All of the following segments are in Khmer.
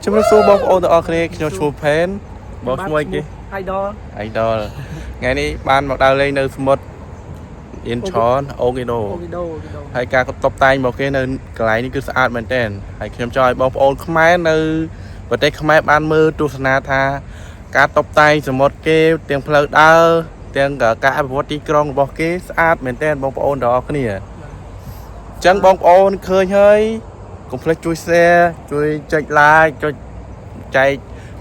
ជំរាបសួរបងប្អូនទាំងអស់គ្នាខ្ញុំឈ្មោះផេនបងឈ្មោះអីគេ Idol Idol ថ្ងៃនេះបានមកដើរលេងនៅសមុទ្រអ៊ីនឆនអូគីដូ អូគីដូអូគីដូ ហើយការតុបតែងរបស់គេនៅកន្លែងនេះគឺស្អាតមែនទែនហើយខ្ញុំចង់ឲ្យបងប្អូនខ្មែរនៅប្រទេសខ្មែរបានមើលទស្សនាថាការតុបតែងសមុទ្រគេទាំងផ្លូវដើរទាំងការអភិវឌ្ឍទីក្រុងរបស់គេស្អាតមែនទែនបងប្អូនទាំងអស់គ្នាអញ្ចឹងបងប្អូនឃើញហើយកុំភ្លេចជួយ share ជួយចុច like ចុចចែក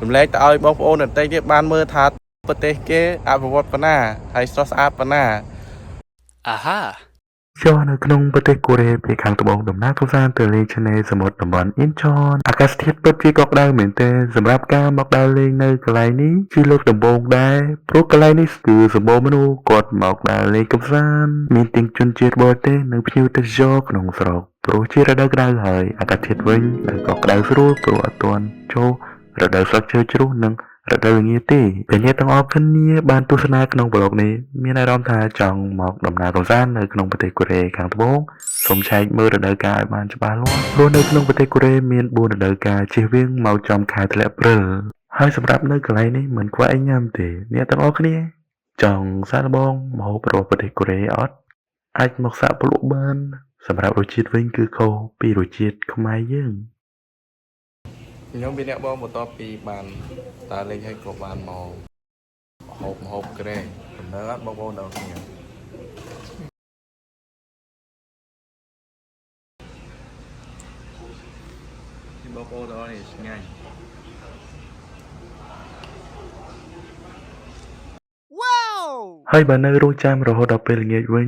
រំលែកទៅឲ្យបងប្អូនដទៃទៀតបានមើលថាប្រទេសគេអភិវឌ្ឍប៉ុណ្ណាហើយស្រស់ស្អាតប៉ុណ្ណា Aha. ចុះនៅក្នុងប្រទេសកូរ៉េភាគខាងត្បូងដំណើរកម្សាន្តទៅលេងឆ្នេរសមុទ្រតំបន់អ៊ីនឆនអាកាសធាតុពិតជាកក់ក្ដៅមែនទែនសម្រាប់ការមកដើរលេងនៅកន្លែងនេះជាលើកដំបូងដែរព្រោះកន្លែងនេះគឺសម្បូរមនុស្សគាត់មកដើរលេងកម្សាន្តមានទាំងជនជាតិបរទេសនិងភ្ញៀវទេសចរក្នុងស្រុកព្រោះជារដូវក្ដៅហើយអាកាសធាតុវិញដែលក៏ក្ដៅស្រួលព្រោះអត់ទាន់ចូលរដូវស្លឹកឈើជ្រុះនិង រដូវរងាទេពេលអ្នកទាំងអស់គ្នាបានទស្សនាក្នុងប្លុកនេះមានអារម្មណ៍ថាចង់មកដំណើរកម្សាន្តនៅក្នុងប្រទេសកូរ៉េខាងត្បូងសូមឆែកមើលរដូវកាលឲ្យបានច្បាស់លាស់ព្រោះនៅក្នុងប្រទេសកូរ៉េមាន4រដូវកាលជៀសវាងមកចំខែធ្លាក់ព្រិលហើយសម្រាប់នៅកន្លែងនេះមិនខ្វះអីញ៉ាំទេអ្នកទាំងអស់គ្នាចង់សាកល្បងម្ហូបរបស់ប្រទេសកូរ៉េអត់អាចមកសាកភ្លក់បានសម្រាប់រសជាតិវិញគឺខុសពីរសជាតិខ្មែរយើង ខ្ញុំពីអ្នកបងបន្ទាប់ពីបានដើរលេងហើយក៏បានមកហូបម្ហូបក្រែងដំណើរអត់បងប្អូនដល់គ្នាបងប្អូនដល់នេះឆ្ងាញ់ ហើយបើនៅរងចាំរហូតដល់ពេលល្ងាចវិញ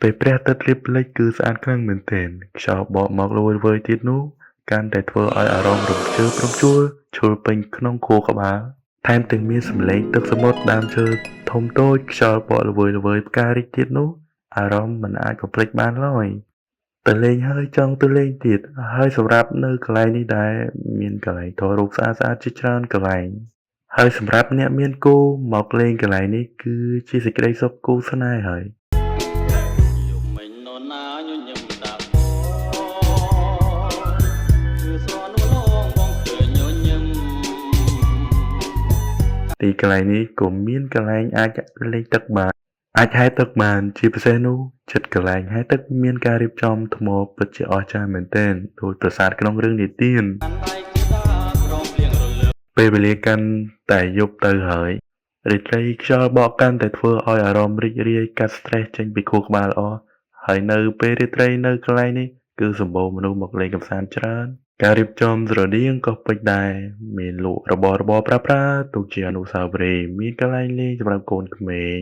ពេលព្រះអាទិត្យរៀបលិចគឺស្អាតខ្លាំងមែនទែនខ្យល់បក់មកល្វើយៗទៀតនោះកាន់តែធ្វើឲ្យអារម្មណ៍រំជើបរំជួលឈុលពេញក្នុងខួរក្បាលថែមទាំងមានសម្លេងទឹកសមុទ្រដើមឈើធំតូចខ្យល់បក់ល្វើយៗផ្ការីកទៀតនោះអារម្មណ៍មិនអាចបំភ្លេចបានឡើយទៅលេងហើយចង់ទៅលេងទៀតហើយសម្រាប់នៅកន្លែងនេះដែរមានកន្លែងថតរូបស្អាតៗជាច្រើនកន្លែង ហើយសម្រាប់អ្នកមានគូមកលេងកន្លែងនេះគឺជាសេចក្តីសុខគូស្នេហ៍ហើយ យំមិញនរណាញញឹមដាក់បងគឺស្រនួលងបងឃើញញញឹម ទីកន្លែងនេះក៏មានកន្លែងអាចលេងទឹកបានអាចហែលទឹកបានជាពិសេសនោះចិត្តកន្លែងហែលទឹកមានការរៀបចំថ្មពិតជាអស្ចារ្យមែនទែនដោយប្រាសាទក្នុងរឿងនិទាន កាន់ដៃគេដាក្រមភ្លៀងរលើប ពេលវេលាកាន់តែយប់ទៅហើយរាត្រីខ្យល់បក់កាន់តែធ្វើឲ្យអារម្មណ៍រីករាយកាត់ stress ចេញពីខួរក្បាលល្អហើយនៅពេលរាត្រីនៅកន្លែងនេះគឺសម្បូរមនុស្សមកលេងកម្សាន្តច្រើនការរៀបចំស្រដៀងក៏ពេចដែរមានលក់របស់របរប្រើប្រាស់ទុកជាអនុស្សាវរីយ៍មានកន្លែងលេងសម្រាប់កូនក្មេង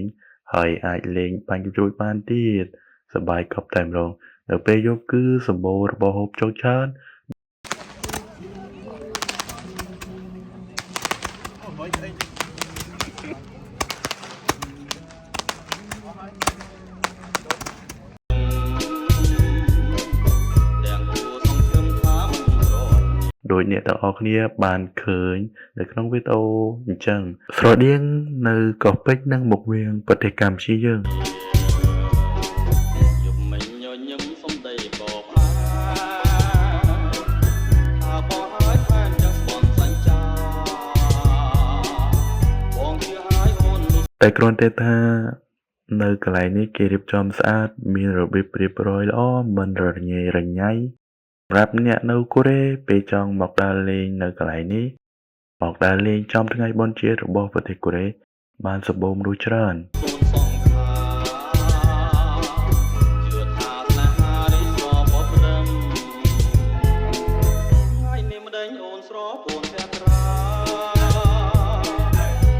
ហើយអាចលេងបាញ់កាំជ្រួចបានទៀតសប្បាយកប់តែម្ដងនៅពេលយប់គឺសម្បូររបស់ហូបចុកច្រើន ទាំងគួសង្ឃឹមថាមិនរត់ ដោយអ្នកទាំងអស់គ្នាបានឃើញនៅក្នុងវីដេអូអញ្ចឹងស្រដៀងនៅកោះពេជ្រនិងមុខវៀងប្រទេសកម្ពុជាយើង យំមិញញញឹមសំដីបបអាថាបងហើយថែមទាំងស្បន់សញ្ចាបងជឿហើយអូននោះ តែគ្រាន់តែថានៅកន្លែងនេះគេរៀបចំស្អាតមានរបៀបរៀបរយល្អមិនរញ៉េរញ៉ៃសម្រាប់អ្នកនៅកូរ៉េពេលចង់មកដើរលេងនៅកន្លែងនេះមកដើរលេងចំថ្ងៃបុណ្យជាតិរបស់ប្រទេសកូរ៉េបានសម្បូរមនុស្សច្រើន សូនសង្ខាជឿថាស្នេហានេះស្រពព្រឹមថ្ងៃនេះម្ដេចអូនស្រពូនភត្រា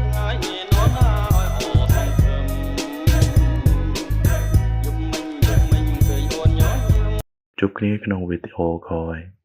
ថ្ងៃនេះនរណាឲ្យអូសង្ឃឹមយំមិញយំមិញឃើញអូនញញឹម ជួបគ្នាក្នុងវីដេអូក្រោយ។